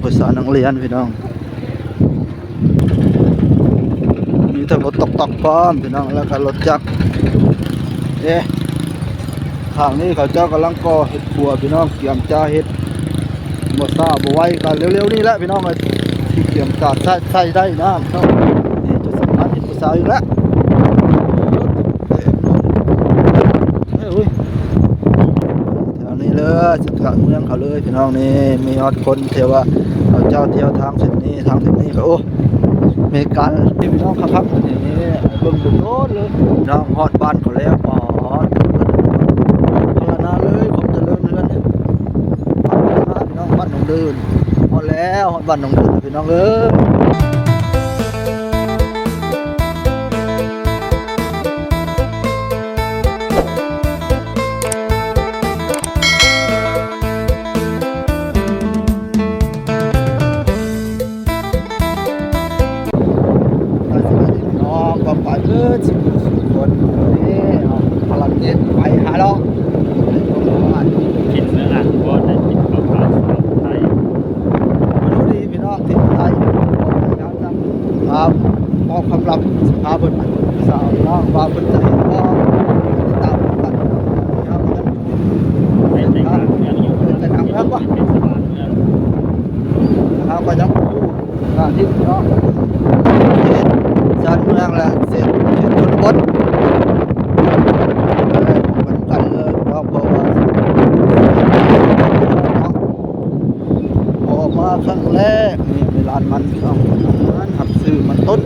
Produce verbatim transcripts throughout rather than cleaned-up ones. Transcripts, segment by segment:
ภาษานักเรียนพี่น้อง มีทั้งรถต๊อกๆ พร้อมพี่น้อง แล้วก็รถจักร เอ๊ะ ทางนี้เขาเจ้ากำลังก่อเฮ็ดครัวพี่น้อง เตรียมจะเฮ็ด บ่ช้าบ่ไวก็เร็วๆ นี่แหละพี่น้อง ที่เตรียมการใส่ ใส่ได้นะพี่น้อง นี่จะสัมภาษณ์เฮ็ดผู้สาวอีกแล้ว เอ้ย อุ้ย แถวนี้เลย สังกัดเมืองเขาเลยพี่น้อง นี่มีฮอดคนที่ว่าเขาเจ้าเที่ยวทางเส้นนี้ ทางเส้นนี้ก็ โอ้ มีการที่พี่น้องขับพักนี่ นี่เบิ่งดูโลดเลย น้องฮอดบ้านเขาแล้ว ปอด พัฒนาเลย ความเจริญเฮือนเนี่ย พัฒนาพี่น้อง บ้านหนองเดิน ฮอดแล้ว ฮอดบ้านหนองเดิน พี่น้องเอ้ย น้องก็ไปเบิดสุขคนนี่เอาพลังเย็นไปหาเลาะ กินเนื้ออาหารก็ได้กินข้าวผัดไทย รู้ดีพี่น้องที่ไทย ครับ เอาความลับพาเพิ่นไปสาวน้องว่าเพิ่นจะเห็นบ่ติดตามกันครับ เป็นแต่งงานเมืองอยู่ เป็นแต่งงานเมืองบ่ เป็นสมานเมือง เฮาก็ยังบ่ฮู้สถานที่เนาะ เขตชานเมืองและเขต เขตชนบท เออ เหมือนกันเลยเนาะ เพราะว่า ออกมาครั้งแรก นี่มีร้านมันพี่น้อง ร้านรับซื้อมันต้น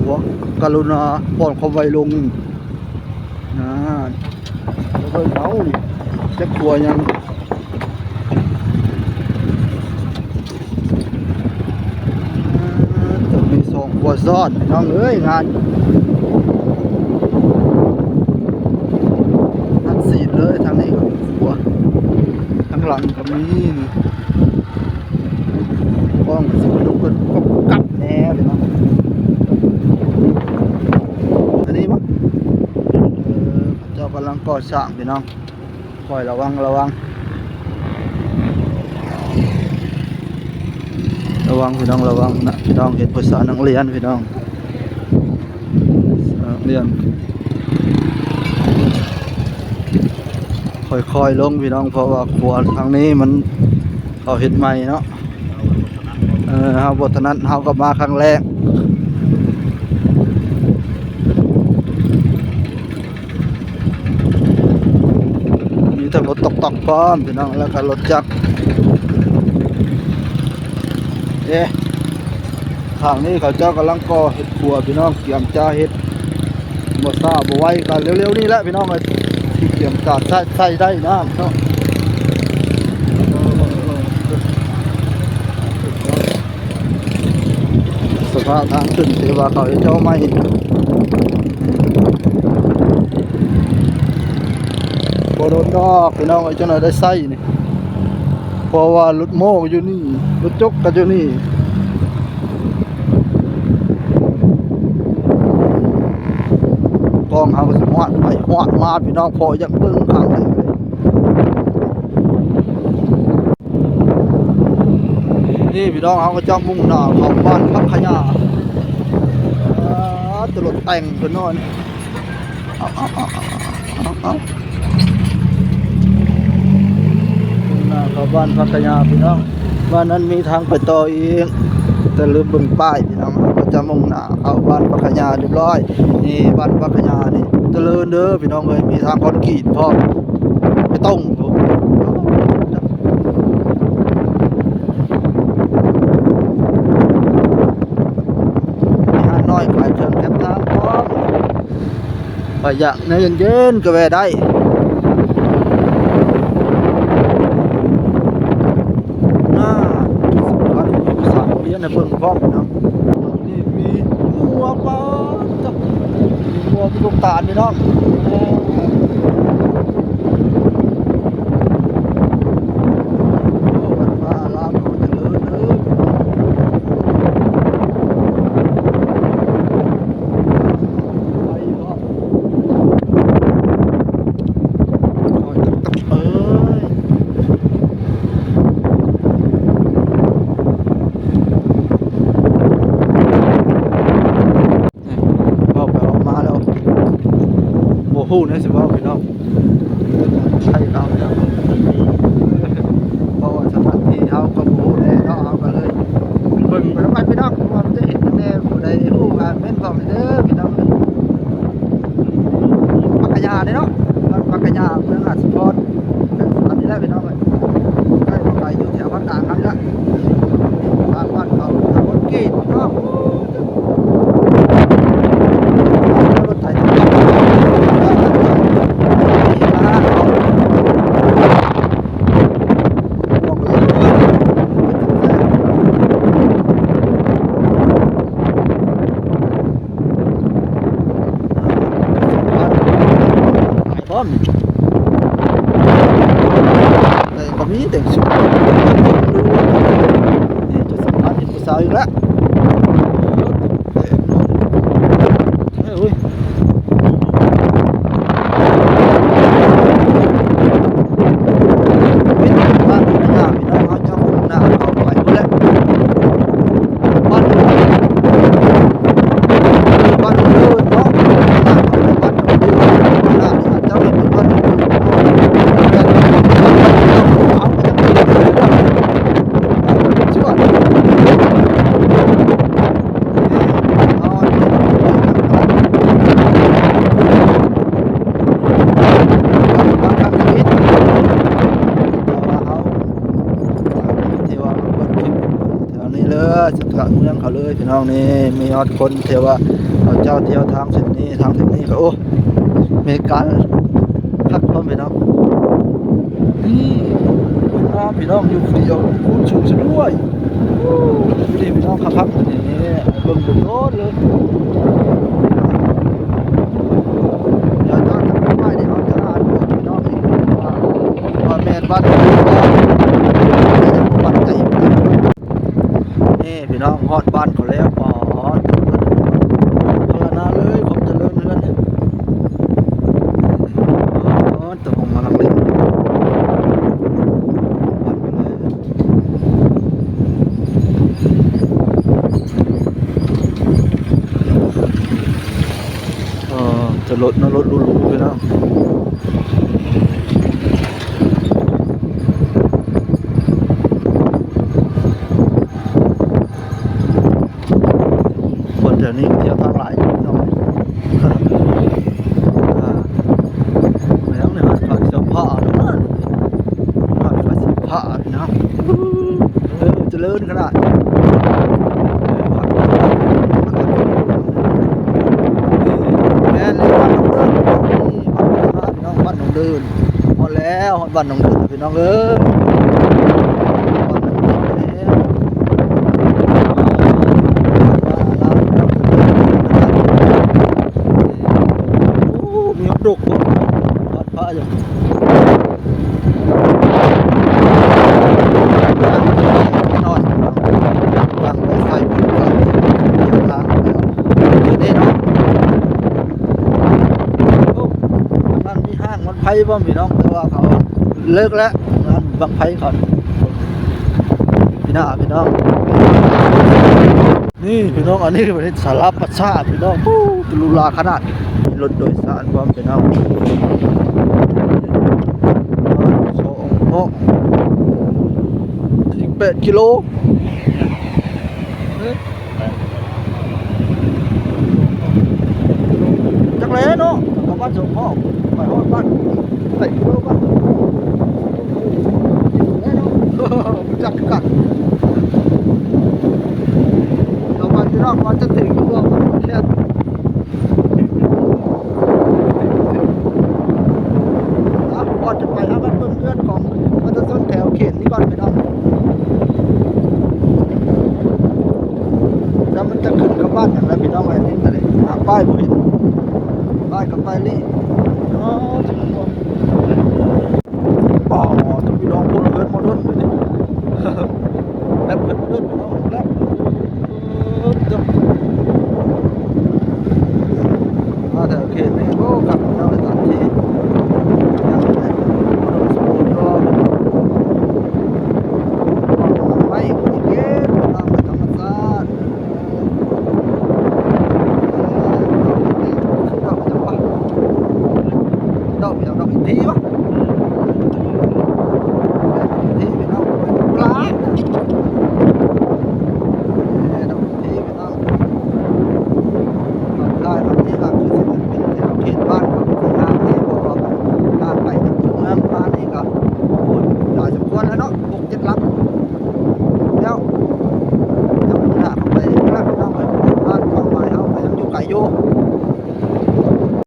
หัวกรุณาป้อนความไวลง นะ แล้วก็เอานี่ จักครัวยัง อ่า มีสองครัวซ้อน น้องเอ้ย งาน ทั้งสี่เลย ทางนี้ก็มีครัว ทางหลังก็มีนี่ กล้องก็สิลุกขึ้นกบกับแน่พี่น้อง อันนี้บ่ เออ เจ้ากำลังก่อสร้างพี่น้อง คอยระวัง ระวัง ระวังพี่น้อง ระวังนะพี่น้อง เห็นภาษานักเรียนพี่น้อง นักเรียน ค่อยๆลงพี่น้อง เพราะว่าครัวทางนี้มัน เขาเฮ็ดใหม่เนาะ เออ เฮาบ่ถนัด เฮาก็มาครั้งแรก มีทั้งรถต๊อกๆพร้อมพี่น้อง แล้วก็รถจักร เอ๊ะ ทางนี้เขาเจ้ากำลังก่อเฮ็ดครัวพี่น้อง เตรียมจะเฮ็ด บ่ช้าบ่ไวก็เร็วๆ นี่แหละพี่น้องเอ้ย ที่เตรียมการใส่ ใส่ได้นะเนาะ สภาพทางขึ้นที่ว่าเขาเจ้าไม่ บ่โดนดอกพี่น้องเอ้ย จักหน่อยได้ใส่นี่ เพราะว่ารถโม้ก็อยู่นี่ รถจกก็อยู่นี่ กล้องเฮาก็สิฮอดไปฮอดมาพี่น้อง พออยากเบิ่งข้างใน นี่พี่น้อง เฮาก็จะมุ่งหน้าเข้าบ้านพักขยา อ่า ตำรวจแต่งเพิ่นนอน เอาเอาเอาเอาเอาเอา มุ่งหน้าเข้าบ้านพักขยาพี่น้อง บ้านนั้นมีทางไปต่ออีก แต่ลืมเบิ่งป้ายพี่น้อง เฮาก็จะมุ่งหน้าเข้าบ้านพักขยาเรียบร้อย นี่บ้านพักขยานี่เจริญเด้อพี่น้องเอ้ย มีทางคอนกรีตพร้อม ไปตรง มีห้างน้อยขายเครื่องแคมทางพร้อม ไปอยากแนวเย็นๆก็แวะได้ น่า สำคัญอยู่สามโรงเรียนให้เบิ่งพร้อมนะ นี่มีงัวปะจ๊ะ มีงัว มีลูกตาลพี่น้อง โอ้ วัดวาอารามเขาเจริญเด้อพี่น้อง ไปเนาะ พี่น้อง ใช่ครับ เพราะว่าสถานที่เฮาก็บ่ฮู้แน่เนาะ เฮาก็เลยเบิ่งไปนำกันพี่น้อง ว่ามันจะเห็นแน่ ผู้ใดฮู้ก็เม้นบอกเด้อพี่น้อง ผักกะหญ้าเด้เนาะ ผักกะหญ้า เมืองราชพร อันนี้แหละพี่น้องเอ้ย ใกล้บ่ไกล อยู่แถวภาคกลางเฮานี่ละ บ้าน บ้านเขา ทางวัดเกตพี่น้อง พร้อมนี่ แต่ก็มีแต่งชุด นี่จะสัมภาษณ์เห็นผู้สาวอีกแล้ว เอ้ย อุ้ย บ้านหน้าพี่น้องเขาเจ้าหน้าเขาไปหมดแล้ว บ้าน บ้านอื่นเนาะ บ้านอื่น บ้านอื่น บ้านอื่น เจ้าเห็นเป็นบ้านอื่น ที่ว่ามาเปิดคลิปแถวนี้เลย สุดกลางเมืองเขาเลยพี่น้องนี่ มีฮอดคนที่ว่าเขาเจ้าเที่ยวทางเส้นนี้ ทางเส้นนี้ก็ โอ้ มีการพักผ่อนพี่น้อง นี่ งามพี่น้อง อยู่คนเดียว มุมสูงซะด้วย นี่พี่น้องครับ นี่ เบิ่งโดดๆเลย เดี๋ยวจะทำป้ายนี่ เขาจะอ่านบอกพี่น้องเองว่า ว่าแม่นบ้านใด ว่าบ้านใด นี่พี่น้อง ฮอดบ้านเขาแล้ว ปอด พัฒนาเลย ความเจริญเฮือนเนี่ย อ๋อ ตกลงกำลังเล่น เออ จะรถนะ รถหรูๆเลยนะ คนแถวนี้เที่ยวทางหลายอยู่เนาะ อ่า แล้วเนี่ย ผักเสื้อผ้าเนาะ ผักเสื้อผ้าพี่น้อง เออ เจริญขนาด แม่นเลย บ้านหนองเดิน นี่ บ้านหนองเดิน ฮอดแล้ว ฮอดบ้านหนองเดิน พี่น้องเอ้ย ฮอดบ้านหนองเดินแล้ว โอ้ มีฮอดดกบ่ ฮอดพระอยู่ นอน ตั้งไว้ใส่ ทาง นี่เนาะ โอ้ อันนั้นมีห้างมันไฟบ่พี่น้อง แต่ว่าเขาเลิกแล้ว งานบั้งไฟเขา พี่น้าพี่น้อง นี่พี่น้อง อันนี้เป็นศาลาประชาพี่น้อง โอ้ หรูหราขนาด มีรถโดยสารพร้อมพี่น้อง สองห้อง อีกแปดกิโล จักแลเนาะ ประมาณสองห้อง ไปฮอดบ้าน ไปเที่ยวบ้าน จักกัน เราไปพี่น้อง ว่าจะถึงหรือบ่ แค่ อ่ะ ก่อนจะไป เอากันเบิ่งเฮือนของประชาชนแถวเขตนี้ก่อน